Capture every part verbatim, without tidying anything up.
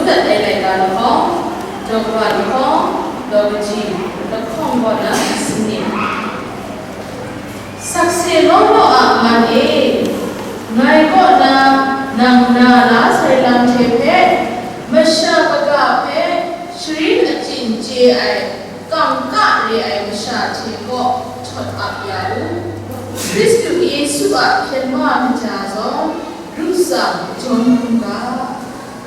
Dai laika lahkawng, daw kaba lahkawng, daw kaji lahkawng kaw na sanit. Sakse law law a man e, ngai kaw na nang na la sai lam hte hpe, masha kaga hpe sharin achyin chye ai, kangka re ai masha hte kaw htawt ap ya u. Hkristu Yesu a hpyen wa kaja zawn, ru tsang, jawn hkrum ga.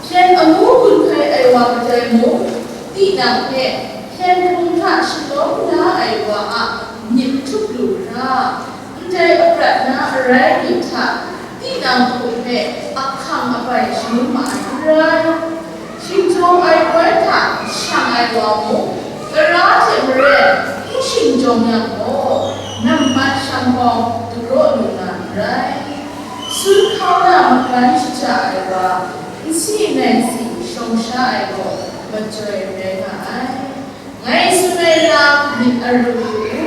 Hpyen amu gun hkai ai wa kadai mung, tinang hpe hpyen hkrung hta shalawm la ai wa a myit htup lu hkra, ndai aprat na arai myit hta tinang hkum hpe ahkang abai shangun ma ai n rai. Shingtawng ai poi hta shang ai wa mung, tara hte maren n shingtawng yang gaw, nambat shang hkawng dagraw lu na n rai. Sun hkau na magan shaja ai wa, nsi nai si shawng sha ai gaw majoi rai nga ai. Ngai tsun ai lam myit aru yu u,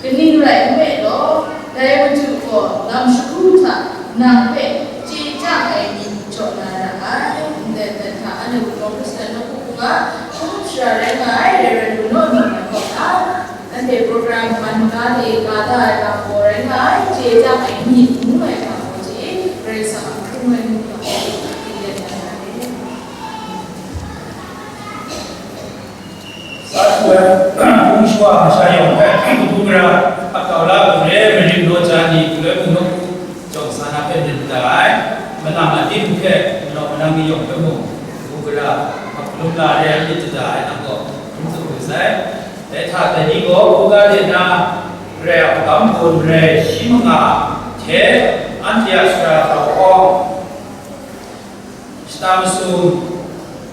kaning rai nme law, dai Madu gaw lam shagu hta nang hpe chye chyang ai ni jaw na ra ai. Ndai hta, anhte Hkristu nawku hpunga hkungga shara rai nga ai, rai rai lu naw nang ai kaw na, anhte program man ga de ga da ai ga gaw rai nga ai, chye chyang ai ni ngu ai ga gaw hte, Karai Kasang a hkrung ai nu ga gaw hte, Sa tu ai, hpung shawa masha yawng hpe, hpung gara, hpang tau la, hpung re, marim law ja ni, galoi hpung nawku, jawng sa na hpe rin da ai, manang adim hte, manawk manang ni yawng hpe mung, hpung gara, hpang lum la re ai myit da ai, nang gaw, hpung tsun lu sai. Dai hta dai ni gaw, hpung ga de na, Karai a magam gaw marai shi manga hte, anhte a sara grau awng, Shata masum,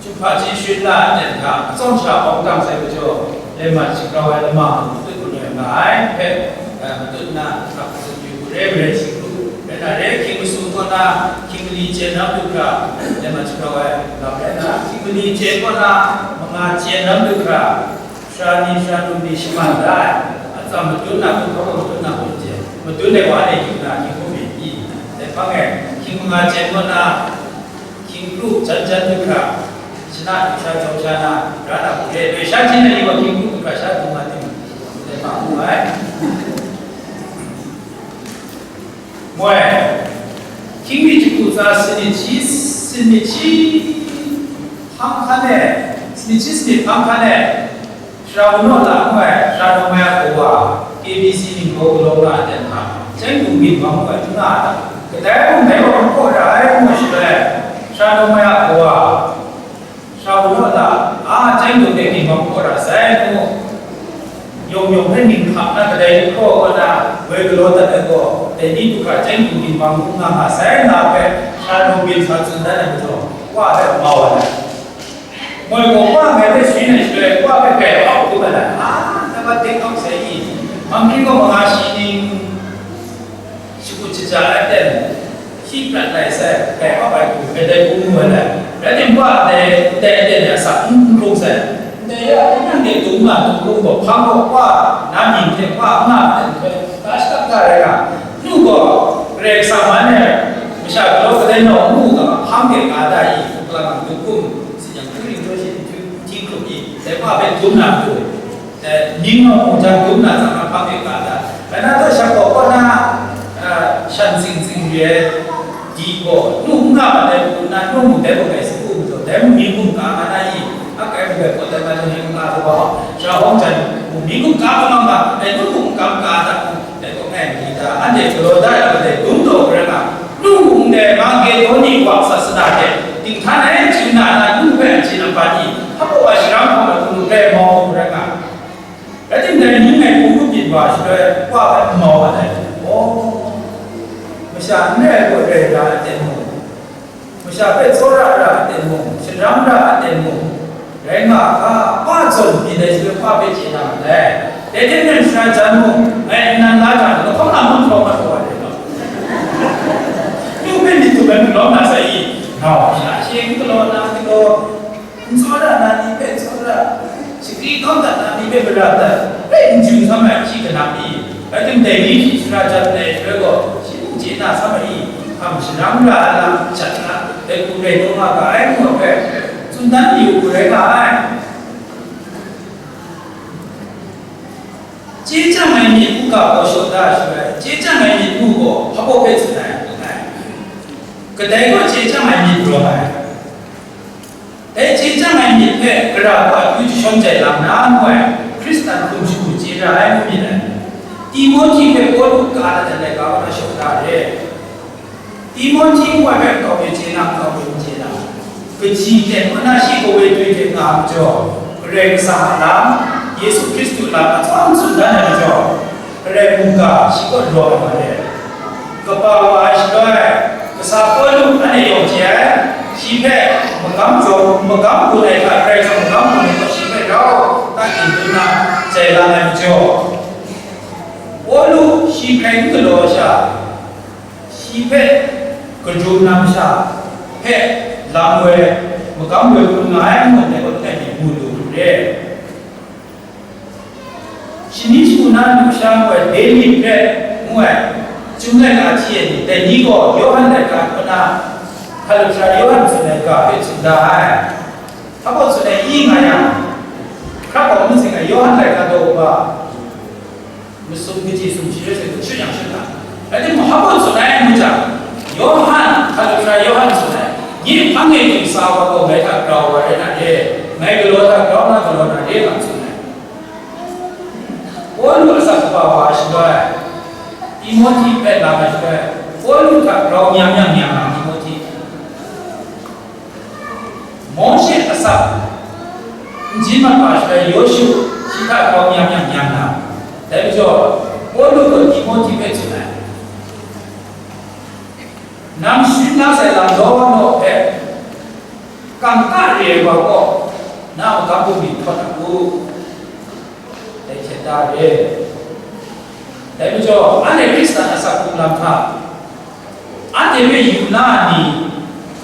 chyum hpaji shut la ai aten hta, atsawm sha awng dang sai majaw, le mat shagrau ai lama hku tut gun ai nga ai hpe, eh, matut na, hkap tsun yu, re maren shi hku, rai na re, hkying masum kaw na, hkying mali chyen ram du hkra, le mat shagrau ai lam rai na, hkying mali chyen kaw na, manga chyen ram du hkra, Sara ni, sara num ni shaman da ai, atsam madun na hku, hkawhkam madun na hku hte, madun ai wa e yu na, hkying hkrum mi pyi, dai hpang e, hkying manga chyen kaw na, hkying kru jan jan du hkra, shana du sha jau sha na, ra na hku re, doi sha hte na yu wa hkying kru du hkra sha du nga tim, dai hpang ngu ai. Moi, hkying mi jahku tsa sanit shi, sanit shi hpang hkan e, sanit shi sanit hpang hkan e, Sara wunawt la ngu ai, sara num ai a kawa, K B C ningbaw galaw nga ai aten hta, chyeng gun ginhpang ngu ai, n nga ai ta? Kadai mung dai wa hkawhkam ra ai ngu ai shaloi, sara num ai a kawa, sara wunawt la, a, chyeng gun de ginhpang hkawhkam ra sai ngu, yawng yawng hpe ning hkap na kadai hkraw kaw na, woi galaw dat ai gaw, dai ni du hkra chyeng gun ginhpang ngu nga nga sai nga hpe, sara num ginhpang tsun dan ai majaw, wa hpe mau ai. Moi gaw, wa ngai hpe sharin ai shaloi, wa hpe grai hkap hkrum ai lam, a, na ba dik kau sai i, manghkring gaw manga shi ning, shakut shaja ai aten, shi prat lai sai, grai hkap ai hku, grai dai hku mu ai lam. Rai timung, wa dai, dai aten ya sa n hkrung sai. Ndai ya, tinang de dum nga dum hkrung gaw, hpang gaw, wa na mying hte, wa nga ai hpe, ga shakap ga rai nga, nu gaw, Karai Kasang man e, masha galaw kadai nau n mu ga, hpang de ga da i, hklang dum hkum, Tsin yang hkru ring jaw shi, hti hkrup i, dai wa hpe dum na matu, eh, ning nawng mung jang dum na tsang na hpang e ga da. Rai na, taw shak gaw kaw na, eh, shan tsing tsing re ai di gaw, nu n nga mat ai hku nna, nu mung dai gaw grai sagu matu, dai mung mi mung ka nga na i, a kai mung bai pawt ai ma jang, nga sa wa, sha hawng jan mung mi mung ka nga nga, dai nu mung ka nga da, dai gaw ngai mali da, anhte galaw da ai lam dai dum taw rai nga, Lu ndai Makedoni wa sasana hte dinghtan ai chyu na na lu hpe anhte nambat ni hpa wa sharam hkawm ai hku nu hpe mau hku rai nga. Rai timung, dai ni ngai hpung hkrup myit wa shaloi wa hpe mau wa ai. Aw, masha n rai ai gaw rai ra ai aten mung, masha hpe tsawra ra ai aten mung, sharam ra ai aten mung, Rai nga, a, pa zawn byin ai shaloi pa hpe chye na mat ai. Dai hte maren sara jan mung, ngai nnan la jang, lahkawng lam hkawng hkawng mat wa ai, nu hpe myit dum ai hku lawm na sai i, nau, sha she n galaw na, n galaw, n tsawra na ni hpe n tsawra, shagri kau dat na ni hpe mara dat, hpe n ju hkam ai hpyi kanang i, rai timung, dai ni hpyi sara jan ai shaloi gaw, shi mung chye na sam ai i, hkam shanang ra ai lam shat na, dai hku rai taw nga ga ai, ngu ai hpe, Tsun dan yu, rai nga ai. Chye chyang ai myit u ga gaw shaw da shaloi, chye chyang ai myit u gaw hpa baw hpe tsun ai, tsun ai. Kadai gaw chye chyang ai myit rawng ai. Dai chye chyang ai myit hpe gara gaw akyu jashawn jai lam na ngu ai, Hkristan hkum shagu chye ra ai ngu myit ai. Timohti hpe Pawlu ka dat ai laika kaw na shaw da re. Timohti ngu ai hpe nkau mi chye na, nkau mi n chye na, kaji ten ngu na shi kawe doi hte nga ai majaw, Karai Kasang a lam, Yesu Hkristu lam a tsawm tsun dan ai majaw, Karai mungga shi kaw lawm ai ma re. Kaba wa ai shaloi, kasa Pawlu anhte yawng chye ai, shi hpe magam jaw, magam gun ai hta Karai Kasang magam gun ai gaw shi hpe rau dat ginlun na jai lang ai majaw, Pawlu shi hkrai n galaw ai sha, shi hpe kadum na masha hpe lam woi, magam woi hkrum nga ai ngu ndai gaw langai mi mu lu hkrum re. Shani shagu na lusha ngu ai David hpe ngu ai, Chyum laika hti ai ni dai ni gaw Yawhan laika kaw na, hkalup sha Yawhan tsun ai ga hpe tsun da ai. Hpa baw tsun ai i nga yang, hkra gaw n zing ai Yawhan laika daw wa, masum kaji sumshi rai sai, hkun shut yang shut ga. Rai timung, hpa baw tsun ai ngu jang, Yawhan, hkalup sha Yawhan tsun ai, nye hpang e ginsa wa gaw ngai hta grau wa rai na re, ngai galaw hta grau na galaw na re, nga tsun ai. Pawlu asak kaba wa shaloi, Timohti hpe la ai shaloi, Pawlu hta grau nyam yang nyam na Timohti. Mawshe asak n jin mat wa shaloi, Yawshu shi hta grau nyam yang nyam na. Dai majaw, Pawlu gaw Timohti hpe tsun ai, nang sharin la sai lam law law hpe, kangka re ai wa gaw, na magam bungli htawt a u. Dai hte da re. Dai majaw, anhte Hkristan asak hkum lam hta, anhte hpe yu na ni,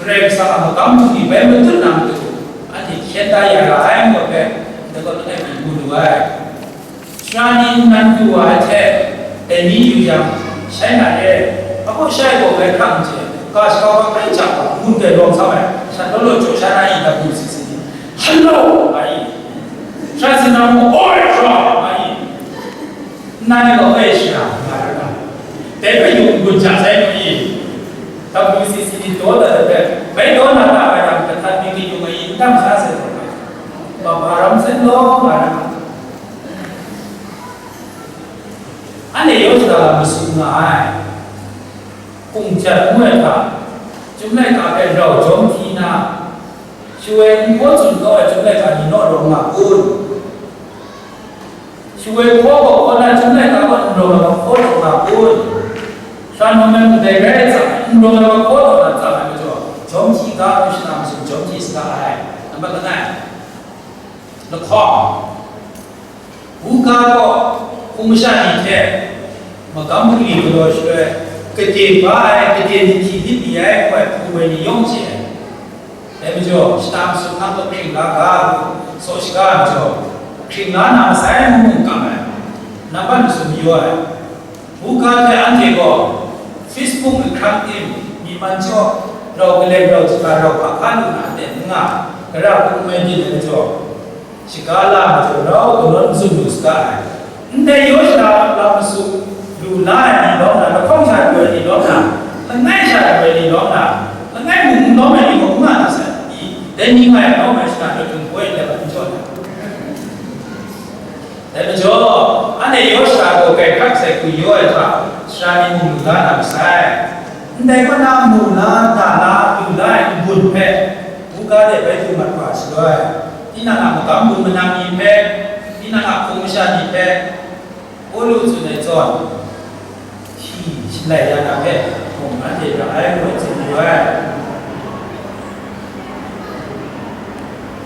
Karai Kasang a magam hkrum ni bai matut na matu, anhte hkyen da ya ra ai ngu ai hpe, ndai gaw langai mi mu lu ai. Sara ni nnan du wa ai hte, dai ni yu yang, shai na re, a hpaw shai gaw bai hkrak n chye, ga shakau hkrai chyak gaw, ngun dai lawm sa ai, shat law law jaw sha na i, da bu si si ni, Hello! nga i. Sha sinang mung, Oi, Sara! nga i. Nnan e gaw, Oi, Sara! nga ra ga. Dai hpe yu n-gun ja sai nu i? W C C ni daw dat ai hpe, bai daw na ta ai lam, kahtan mi kayung ai i n dam sha sai taw, Baba ram sai law, nga ra ga. Anhte yawng shada lam masu nga ai. Hkungjan ngu ai hta, Chyum laika hpe rau jawm hti na, shawoi n hkaw tsun kau ai Chyum laika ni naw rawng nga kun? Shawoi hkaw gaw hkaw na Chyum laika gaw n rawng ai hkaw rawng nga kun? Sara num ai ndai rai ai hta, n rawng ai hkaw rawng na tsang ai majaw, jawm hti ga, hkun shana masum jawm hti saga ai. Nambat langai, lahkawng. Buga gaw hpung masha ni hte magam bungli galaw shaloi, gade ba ai, gade ni hti lit ni ai, ngu ai hpung woi ni yawng chye ai. Dai majaw, shata masum nang gaw hkring la ga, ngu saw shaga ai majaw, hkring la na masai ngu mung kam ai, nambat masum mayaw ai. Buga hte anhte gaw Facebook ahkang tim, myi man jaw, rau kaleng rau jahta rau hpa hka lu na aten n nga, gara hkum mai byin ai majaw, shaga la majaw rau kanawn n tsun lu saga ai. Ndai yaw shada lam masu lu la ai ni lawm na, lahkawng sha lu ai ni lawm na, langai sha lu ai ni lawm na, langai mung n lawm ai ni gaw n nga na sai, i, dai ni nga ai lawm ai shada daw htung boi ndai mat n jaw na. Dai majaw, anhte yaw shada gaw grai hkrak sai hku yaw ai hta, sara ni mung lu la na masai. Ndai kaw na mu la, da la, lu la ai n-gun hpe, buga de bai du mat wa shaloi, tinang a magam bun manang ni hpe, tinang a hpung masha ni hpe, Pawlu tsun ai zawn, hti shalai ya na hpe mung anhte ra ai ngu ai hte mayu ai.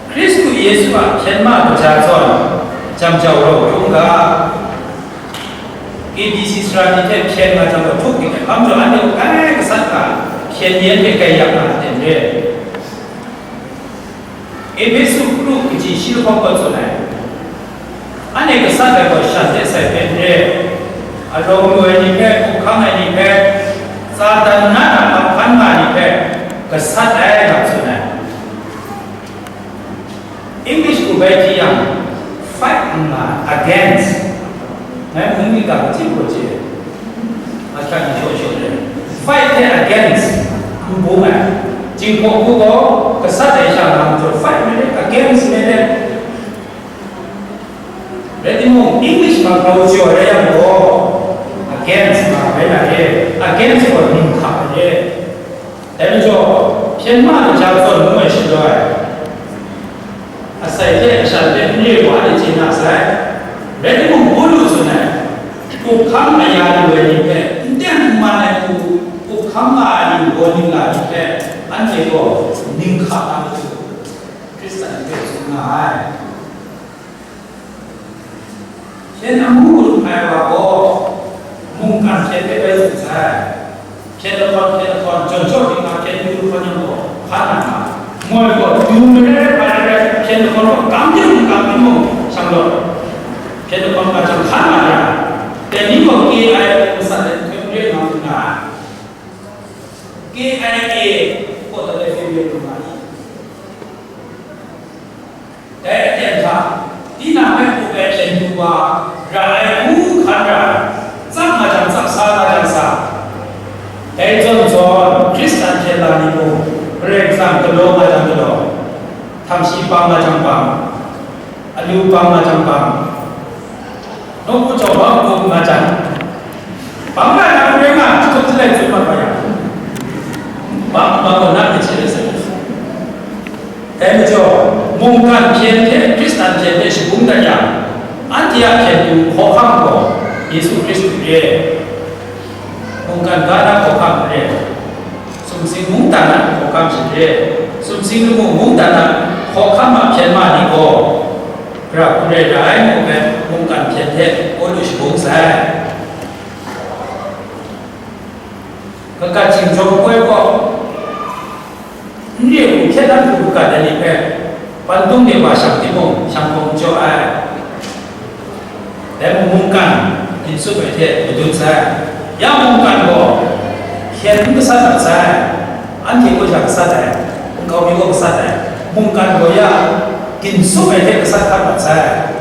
Hkristu Yesu a hpyen ma kaja zawn jam jau rau hkrum ga, K B C sara ni hte hpyen nga jang gaw htuk dik ai hkam jaw, anhte gaw kai gasat ga hpyen yen hte gaiyak nga aten re. Ehpesu kru kaji shi lahkawng gaw tsun ai, anhte gasat ai gaw shan de sai hpe n re, arawng lu ai ni hpe, hkruhkang ai ni hpe, Satan na a hkan nga ai ni hpe gasat ai, nga tsun ai. Bai hti yang, fight n nga, against. Ngai hpung myit ga kaji hpaw chye, ahkyak ni shaw shaw re. Fight hte against n bung ai. Jinghpaw hku gaw, gasat ai sha nga majaw, fight mi re, against mi re. Rai timung, English hpa grau jaw rai yang gaw, against nga rai na re, against gaw ning hkap ai re. Dai majaw, hpyen ma kaja zawn ngu ai shaloi, asai hte ashan hte n re wa de chye na sai. Rai timung, Pawlu tsun ai, up hkam aya lu ai ni hpe, n teng n man ai hku, up hkam nga ai ni gaw ningla ni hpe, anhte gaw ning hkap na matu, Hkristan ni hpe tsun nga ai. Hpyen amu gun ai wa gaw, mungkan hpyen hpe bai tsun sai. Hpyen lahkawn, hpyen lahkawn, jawn jaw dik nga hpyen du lahkawn yang gaw, hpa na nga. Moi gaw, du marai rai, hpa rai rai, hpyen lahkawn gaw, kam de mung, kam de mung, shang law. Hpyen lahkawn nga jang, hpa na ra. Dai ni gaw K I A masat ai nhtoi n re nga mu na ai. K I A kaw dat ai hpyen re lu nga i. Dai aten hta, tinang hpe up ai hpyen du wa, ra ai hku hkan ra ai, tsap nga jang tsap, sa nga jang sa. Dai zawn zawn, Hkristan hpyen la ni mung, Karai Kasang galaw nga jang galaw, htam shi bang nga jang bang, alu bang nga jang bang, nawku jau bang hkum nga jang, bang nga na hkrai nga, jahtum jalai tsun mat wa yang, bang bang gaw na hpe chye ai sai. Dai majaw, mungkan hpyen hte Hkristan hpyen hte shabung dat yang, anhte a hpyen du hkawhkam gaw Yesu Hkristu re. Mungkan ga na hkawhkam re. Sumsing mungdan a hkawhkam shi re. Sumsing lamu mungdan a hkawhkam a hpyen ma ni gaw, gara hku rai ra ai ngu hpe, mungkan hpyen hte Pawlu shabung sai. Kagat Jingjawm Poi kaw, n re hku hkyen dan hku kagat ai ni hpe, pantung de wa shang timung, shang hkawm jaw ai. Dai mung mungkan, ginsup ai hte madun sai. Ya mungkan gaw, hkyen n gasat mat sai, anhte kaw sha gasat ai, nkau mi kaw gasat ai, mungkan gaw ya, ginsup ai hte gasat hkat mat sai.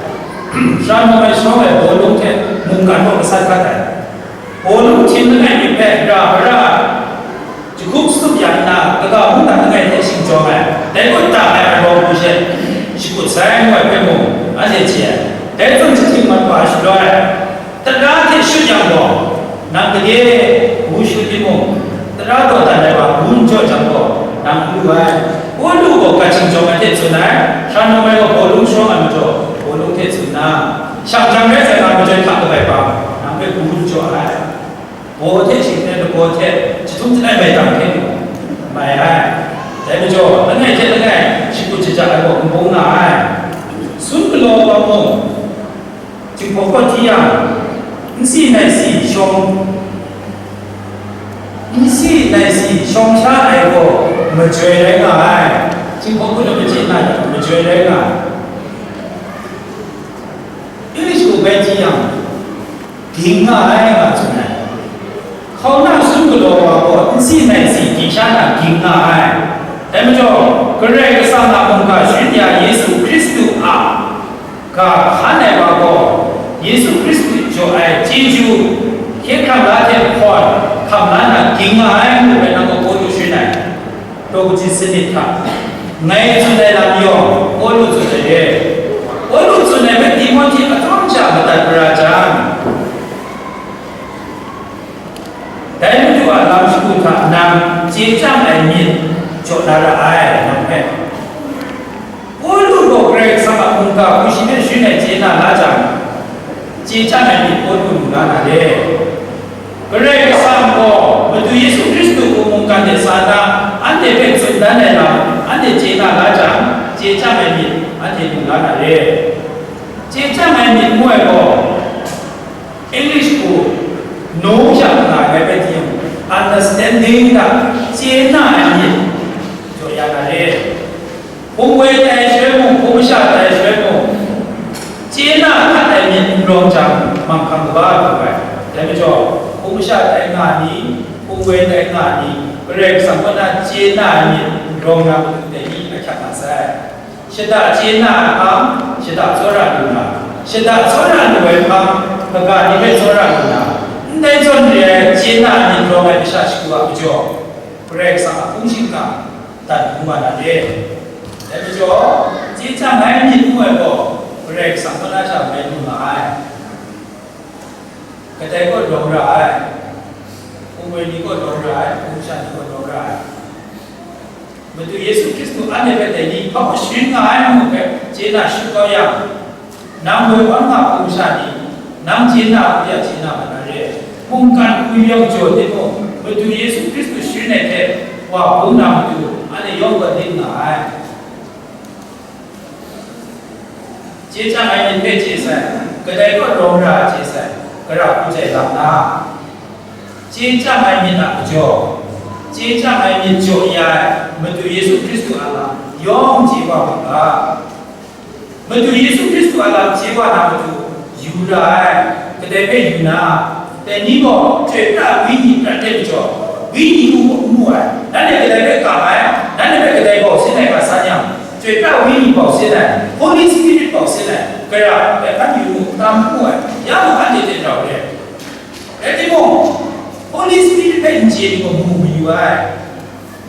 Sara num ai sharawng ai bawlung hte mungkan gaw gasat hkat ai. Bawlung htim langai mi hpe ra hkra, jahkup shatup ya nna, kaga mungdan langai hte shing jawm ai, dai kut da ai arawng hku she shakut sai ngu ai hpe mung, anhte chye ai. Dai zawn jahtim mat wa ai shaloi, tara hte shut yang gaw, nang gade gu shut timung, tara daw dan ai wa gu n jaw jang gaw, nang n lu ai. Pawlu gaw gat Jingjawm Poi hte tsun ai, sara num ai gaw bawlung sharawng ai majaw, bawlung hte tsun nna, shang jang rai sai nga, majoi hta kabai bang, nang hpe gu n jaw ai. Baw hte shingten lagaw hte jahtum jalai maitang hte mung mai ai. Dai majaw, langai hte langai shakut shaja ai gaw n bung nga ai. Sun galaw wa mung, Jinghpaw kaw hti yang, nsi nai si shawng, nsi nai si shawng sha ai gaw majoi rai nga ai. Jinghpaw kaw na machyi na yang majoi rai nga ai. English kaw bai hti yang, ging nga ai nga tsun ai. Hkauna sun galaw wa gaw nsi nai si ging sha na ging nga ai. Dai majaw, Karai Kasang a mungga sharin ya Yesu Hkristu a ga hkan ai wa gaw, Yesu Hkristu jaw ai chyeju, hkye hkrang la hte hpawn hkam la na ging nga ai ngu rai nang gaw Pawlu sharin ai. Daw kaji sanit hta, ngai tsun ai lam yawng, Pawlu tsun ai re. Pawlu tsun ai hpe Timohti ahtawng hta madat mara jang, dai Madu a lam shagu hta nang chye chyang ai myit jaw na ra ai, nang hpe. Pawlu gaw Karai Kasang a mungga hku shi hpe sharin ai chye na la jang, chye chyang ai myit Pawlu mu la na re? Karai Kasang gaw Madu Yesu Hkristu hku mungkan de sa na, anhte hpe tsun dan ai lam, anhte chye na la jang, chye chyang ai myit, anhte mu la na re? Chye chyang ai myit ngu ai gaw, English hku, know yang nga ai rai timung, understanding hta chye na ai myit jaw ya na re? Hpung woi tai shaloi mung, hpung masha tai shaloi mung, chye na hkat ai myit n rawng jang, manghkang kaba lu ai. Dai majaw, hpung masha tai nga ni, hpung woi tai nga ni, Karai Kasang kaw na chye na ai myit n rawng na matu dai ni ahkyak nga sai. Shada chye na ai hpang, shada tsawra lu na, shada tsawra lu ai hpang, kaga ni hpe tsawra lu na, ndai zawn re ai chye na myit rawng ai masha shagu a majaw, Karai Kasang a hpung shingkang dat hpung wa na re. Dai majaw, chye chyang ai myit ngu ai gaw, Karai Kasang kaw na sha bai lu nga ai. Kadai kaw rawng ra ai, hpung woi ni kaw rawng ra ai, hpung sha ni kaw rawng ra ai. Madu Yesu Hkristu anhte hpe dai ni hpa sharin nga ai ngu hpe chye na shut kau yang, nang woi wan nga hpung sha ni, nang chye na hku ya chye na ma na re. Mungkan hku yawng jaw timung, Madu Yesu Hkristu sharin ai hte wa hpung na matu, anhte yawng gaw dik nga ai. Chye chyang ai myit hpe chye sai, kadai kaw rawng ra chye sai, gara hku jai lam na. Chye chyang ai myit a majaw, chye chyang ai myit jaw ya ai Madu Yesu Hkristu a lam yawng chye wa mu ga. Madu Yesu Hkristu a lam chye wa na matu yu ra ai, kadai hpe yu na, dai ni gaw chyoi pra ai Wenyi prat ai majaw, Wenyi mu, mu ai, nanhte kadai hpe kam ai, nanhte hpe kadai bau sin ai ga san yang, chyoi pra ai Wenyi bau sin ai, Holy Spirit bau sin ai, gara hpe hkan yu mu, tam mu ai, ya mung anhte hte rau re ai. Rai timung, Holy Spirit hpe n chye ni gaw mu mayu ai.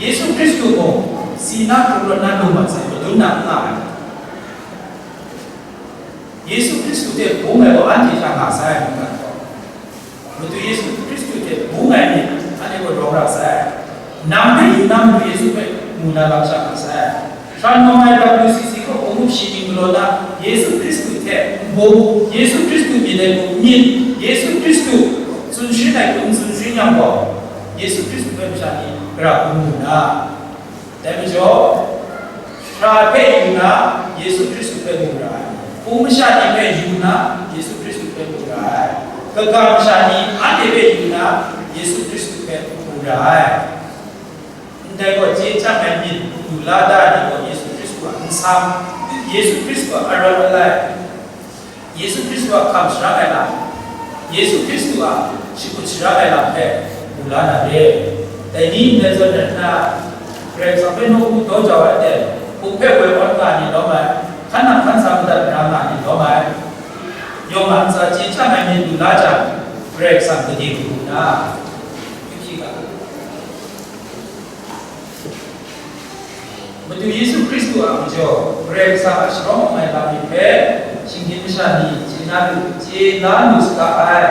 Yesu Hkristu mung, si na hkrung rawt na lung mat sai, madun na n nga ai. Yesu Hkristu hte bung ai gaw anhte hta nga sai, ngu na gaw, Madu Yesu Hkristu hte bung ai myit, anhte gaw rawng ra sai. Nang hpe yu na Madu Yesu hpe mu na lam sha nga sai. Hkran nawng ai W C C kaw hpung up shi ning galaw na, Yesu Hkristu hte n bung, Yesu Hkristu myit ai hku n myit, Yesu Hkristu tsun sharin ai hku n tsun sharin yang gaw, Yesu Hkristu hpe masha ni gara hku mu na, dai majaw, hkra hpe yu na, Yesu Hkristu hpe mu ra ai. Hpung masha ni hpe yu na, Yesu Hkristu hpe mu ra ai. Kaga masha ni anhte hpe yu na, Yesu Hkristu hpe mu ra ai. Ndai gaw, chye chyang ai myit lu la da ai ni gaw Yesu Hkristu a nsam, Yesu Hkristu a arawt alai, Yesu Hkristu a hkam sharang ai lam, Yesu Hkristu a shakut sharang ai lam hpe lu la na re. Dai ni ndai zawn rai nna, Karai Kasang hpe nawku daw jau ai aten, hpung hpe woi awn nga ni lawm ai, hkan nang hkan sa madat mara nga ni lawm ai, yawng a ntsa chye chyang ai myit lu la jang, Karai Kasang gade kabu nna, yu hpyi ga. Madu Yesu Hkristu a majaw, Karai Kasang a sharawng ai lam myit hpe, shinggyim masha ni chye na lu, chye la lu saga ai.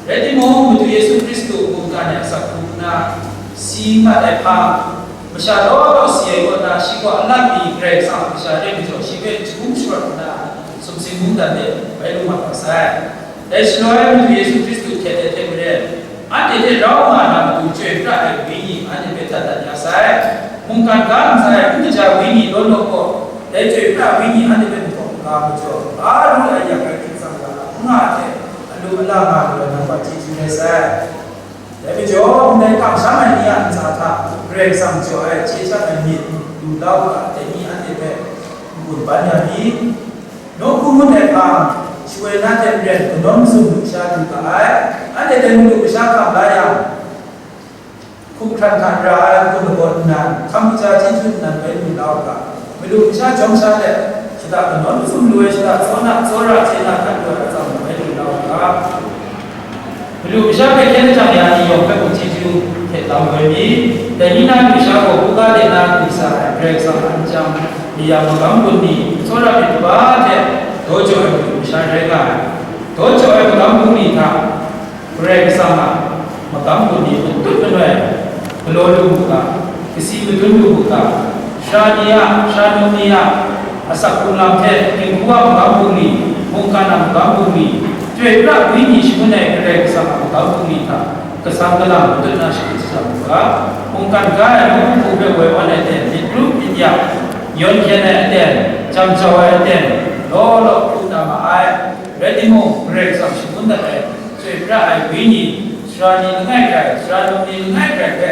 Rai timung, Madu Yesu Hkristu mungkan e asak hkrum nna, si mat ai hpang, masha law law si ai kaw na, shi kaw a lam mi Karai Kasang a kasha re majaw, shi hpe jahkum sharawt nna, sumsing mungdan de bai lu mat wa sai. Dai shaloi, Madu Yesu Hkristu htet ai hte maren, anhte hte rau nga na matu chyoi pra ai Wenyi anhte hpe dat dat ya sai. Mungkan ga ntsa e n kaja Wenyi law law gaw, dai chyoi pra ai Wenyi anhte hpe makawp maga majaw, a ru ai yak ai hkying tsang ga a n nga hte, alu ala nga lu ai nang hpe chyeju rai sai. Dai majaw, ndai kamsham ai ni a ntsa hta Karai Kasang jaw ai chye chyang ai myit lu la u ga, dai ni anhte hpe n-gun ban ya mi. Nawku ngut ai hpang, shawoi na hte maren kanawn mazum lusha lu ga ai, anhte dai madu masha hkam la yang, hkum hkran hkran ra ai hkum lagawn nnan, hkam kaja chyeju nnan bai lu la u ga, madu masha jawm sha let, shada kanawn mazum lu ai shada, tsawna tsawra chye na hkan lu ai atsam bai lu la u ga, Madu masha hpe hkyen jang ya ni yawng hpe mung chyeju hte lam woi mi, dai ni na lusha gaw hkungga de na du sa ai Karai Kasang a nchyang mayam magam gun ni, tsawra myit kaba hte daw jaw ai madu masha rai nga ai. Daw jaw ai magam gun ni hta Karai Kasang a magam gun ni matut manoi, galaw lu mu ga, kasi madun lu mu ga, sara ni a, sara num ni a, asak hkrung lam hte, dinghku a magam bungli, mungkan a magam bungli, Chyoi pra Wenyi shangun ai Karai Kasang a magam bungli hta, kasam kalang matut na shakut shaja mu ga, mungkan ga ai nawku hpe woi awn ai aten, myit kru myit ya, yawn hkyen ai aten, jam jau ai aten, law law hkru na ma ai. Rai timung, Karai Kasang shangun dat ai, Chyoi pra ai Wenyi, sara ni langai hkrai, sara num ni langai hkrai hpe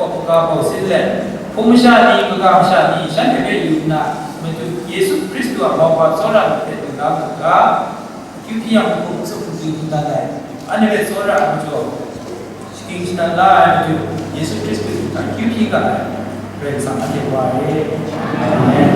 makawp maga bau sin let, hpung masha ni, kaga masha ni, shanhte hpe yu nna, Madu Yesu Hkristu a mauhpa tsawra myit hpe du la mu ga, akyu hpyi yang hpung tsup hpung du dat ai, anhte hpe tsawra ai majaw, shagying shadat la ai Madu Yesu Hkristu hta akyu hpyi ga ai, Karai Kasang anhte wa e. Amen.